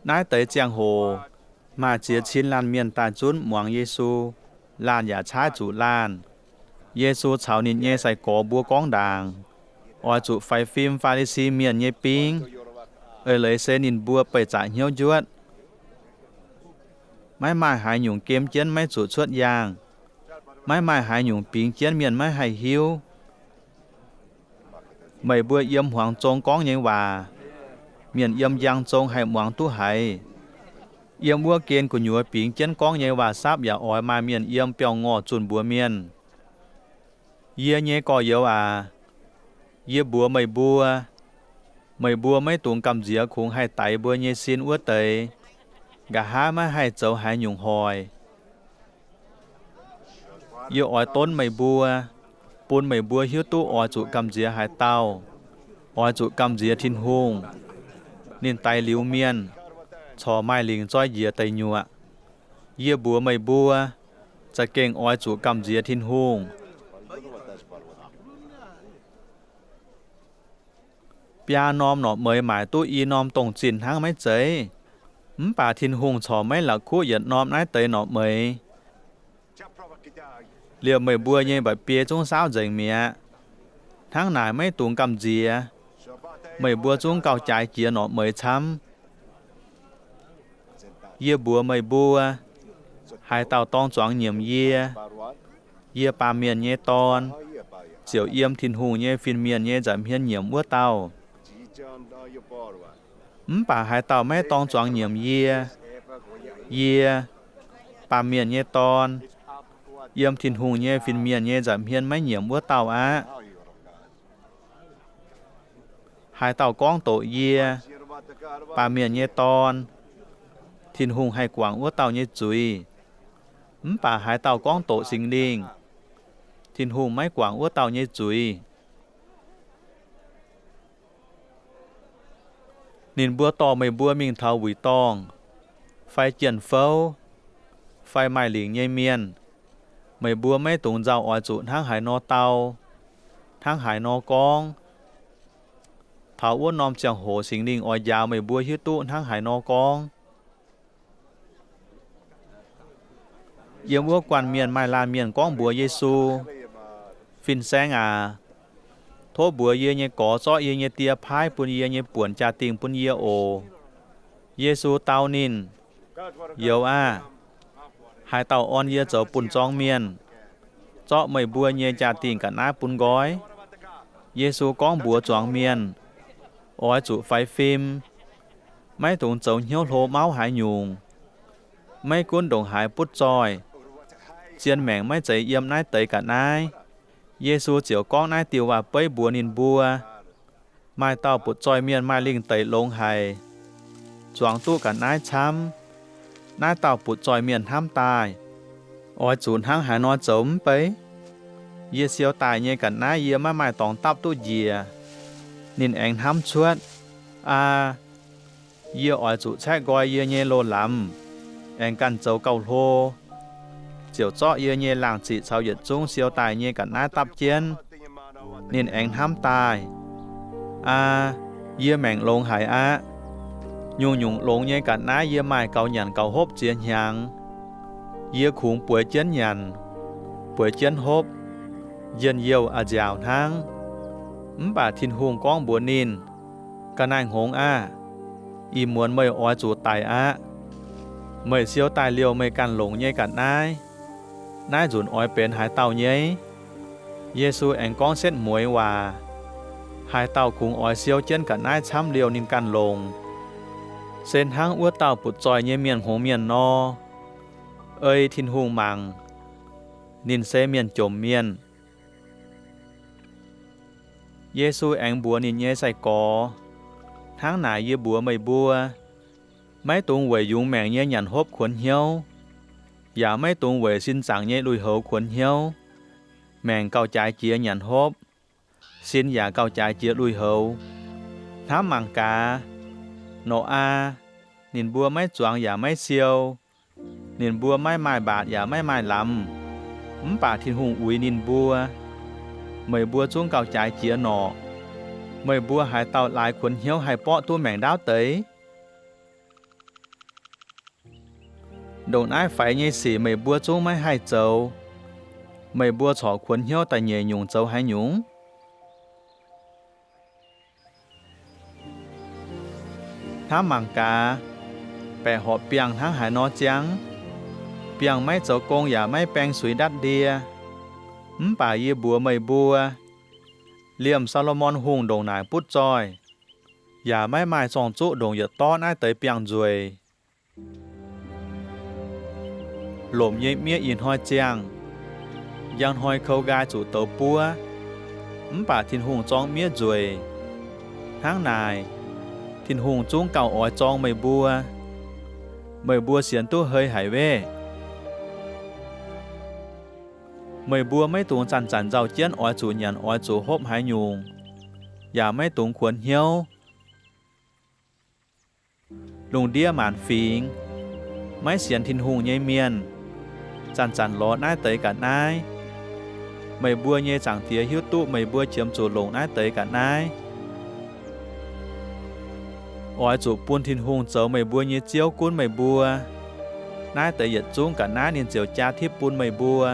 Naaiv deix ziangh hoc maaih ziex cin laanh mienh daaih zunv muangx Yesu. Laanh yaac caaiv zuqc laanh. Yesu caux ninh nyei sai-gorx mbuo gorngv ndaangc, Oix zuqc faix fim Faa^li^si Mienh nyei bing, eix leiz se ninh mbuo beih zaqc hnyouv njuotv. Maiv maaih haaix nyungc gem jienv maiv zuqc cuotv yaangh. Maiv maaih haaix nyungc bingx jienv mienh maiv haih hiuv. Meih mbuo yiem hmuangx zong gorngv nyei waac, mienh yiem njang zong haih muangx duqv haiz. Yiem wuov gen gu'nyuoz bingx jienv gorngv nyei waac-sapv yaac oix maaih mienh yiem biauv-ngorh zunh mbuox mienh. Yie nyei gorx-youz aac, yie mbuox meih mbuo, meih mbuo maiv dungx gamh nziex kungx haih daix mbuo nyei sin wuov deix, nqa'haav maiv haih zoux haaix nyungc hoic. Yie oix donv meih mbuo, bun meih mbuo hiuv duqv oix zuqc gamh nziex haaix dauh. Oix zuqc gamh nziex Tin-Hungh. Ninh daix liuz mienh, corc maaih lingc zoi njiec deic nyuoqc. Yie mbuox meih mbuo, za'gengh oix zuqc gamh nziex Tin-Hungh. Biaa norm norqc meix maaic duqv i norm dongh zinh hnangv maiv zeiz? Mv baac Tin-Hungh corc maiv la'kuqv yietc norm naaiv deix norqc meix. Liemh meih mbuo nyei mba'biei zungv saauv nzengc mi'aqv. Hnangv naaic maiv dungx gamh nziex. Meih mbuo zungv gauh jaaix jiex norqc meix camv. Yie mbuox meih mbuo, haaix dauh dorng zuangx nyiemc yie, yie, Baamh Mienh nyei Dorn, ziouc yiem Tin-Hungh nyei fin-mienh nyei nza'hmien nyiemc wuov dauh. Mv baac haaix dauh maiv dorng zuangx nyiemc yie, yie, Baamh Mienh nyei Dorn, yiem Tin-Hungh nyei fin-mienh nyei nza'hmien maiv nyiemc wuov dauh aqv. Haaix dauh gorngv doqc yie, Baamh Mienh nyei Dorn, Tin-Hungh haih guangc wuov dauh nyei zuiz. Mv baac haaix dauh gorngv doqc Singx Lingh, Tin-Hungh maiv guangc wuov dauh nyei zuiz. Ninh mbuo dorh meih mbuo mingh taux wuic dorngh, fai jien-fouv, fai maaih lingc nyei mienh, meih mbuo maiv dungx nzauh oix zuqc hnangv haaix nor dau, hnangv haaix nor gorngv. Taux wuov norm ziangh hoc Singx Lingh oix njaaux meih mbuo hiuv duqv hnangv haaix nor gorngv. Yiem wuov guanh mienh maaih laanh mienh gorngv mbuox Yesu, Fin-Saeng aac, tov mbuox yie nyei gorx zorqv yie nyei die paaiv bun yie nyei buonc jaa-dingh bun yie oc. Yesu dau ninh, Youz aah! Haaix dauh orn yie zoux bun zorng mienh, zorqv meih mbuo nyei jaa-dingh ga'naaiv bun nqoi? Yesu gorngv mbuox zuangx mienh, Oix zuqc faix fim. Maiv dungx zoux hnyouv hlo mauv haaix nyungc. Maiv gunv ndongc haaix butv zoih, zien maengc maiv zeiz yiem naaiv deix ga'naaiv. Yesu ziouc gorngv naaiv diuh waac-beiv mbuox ninh mbuo, Maaih dauh butv-zoih mienh maaih lingh deic longx haic, zuangx duqv ga'naaiv camv. Naaiv dauh butv-zoih mienh hnamv daaih, Oix zuqc hnangv haaix nor zoux mv bei? Yie siou daaih nyei ga'naaiv yie maiv maaih dorngx dapv duqv njiec. Ninh aengx hnamv cuotv, Aa, yie oix zuqc caeqv nqoi yie nyei loz-lamz, aengx ganh zoux gauh hlo, ziouc zorqv yie nyei laangh ziqc caux yietc zungv siou daaih nyei ga'naaiv dapv jienv. Ninh aengx hnamv daaih, Aa, yie maengc longx haic aqv. Nyungc-nyungc longx nyei ga'naaiv yie maaih gaux nyanc gaux hopv ziex hnyangx. Yie kungx bueix jienv nyanc, bueix jienv hopv, njien-youh a'nziaauc hnangv. Mv baac Tin-Hungh gorngv mbuox ninh, Ga'naaiv-hngongx aah! Ih muonz meih oix zuqc daic aqv. Meih siou daaih liouh meih ganh longc nyei ga'naaiv. Naaiv nzunc oix benx haaix dauh nyei? Yesu aengx gorngv setv mueiz waac, Haaix dauh kungx oix siou jienv ga'naaiv camv liouh ninh ganh longc, se hnangv wuov dauh butv-zoih nyei mienh hngongx mienh nor. Ei Tin-Hungh mangc, ninh se mienh jomc mienh. Yesu aengx mbuox ninh nyei sai-gorx, Hnangv naaic yie mbuox meih mbuo, maiv dungx weic yungz maengc nyei nyanc hopv kuonx hnyouv, yaac maiv dungx weic sin zaangc nyei lui-houx kuonx hnyouv. Maengc gauh jaaix jiex nyanc hopv, sin yaac gauh jaaix jiex lui-houx. Hnamv mangc gaax, Noqaa, ninh mbuo maiv zuangx yaac maiv siou, ninh mbuo maiv maaih mbaatc yaac maiv maaih lamz, mv baac Tin-Hungh uix ninh mbuo. Meih mbuo zungv gauh jaaix jiex norqc. Meih mbuo haaix dauh laaix kuonx hnyouv haih borqv duqv maengc ndaauv deix? Ndongc naaiv faix nyei sic meih mbuo zungv maiv haih zoux, meih mbuo corc kuonx hnyouv daaih nyeic nyungc zoux haaix nyungc? Hnamv mangc gaax, baeqc horpc biangh hnangv haaix nor ziangh. Biangh maiv zoux gong yaac maiv baeng suix ndatv ndie. Mv baac yie mbuox meih mbuo, liemh Saa^lo^morn Hungh ndongc naaic butv zoih, yaac maiv maaih zorng-zuqv ndongc yietc dorv naaiv deix biangh nzueic. Lomc nyei miev ih hnoi ziangh, njang hnoi kou nqaai zuqc douz buov, mv baac Tin-Hungh zorng miev nzueic. Hnangv naaic, Tin-Hungh zungv gauh oix zorng meih mbuo. Meih mbuo sienx duqv hei haic hveqv. Meih mbuo maiv dungx zanc-zanc nzauh jienv oix zuqc nyanc oix zuqc hopv haaix nyungc, yaac maiv dungx kuonx hnyouv. Lungh ndiev maanc fingx, maiv sienx Tin-Hungh nyei mienh, zanc-zanc lorz naaiv deix ga'naaiv. Meih mbuo nyei Zaangc Diex hiuv duqv meih mbuo qiemx zuqc longc naaiv deix ga'naaiv. Oix zuqc bun Tin-Hungh zoux meih mbuo nyei Ziouv gunv meih mbuo. Naaiv deix yietc zungv ga'naaiv ninh ziouc jaa tipv bun meih mbuo.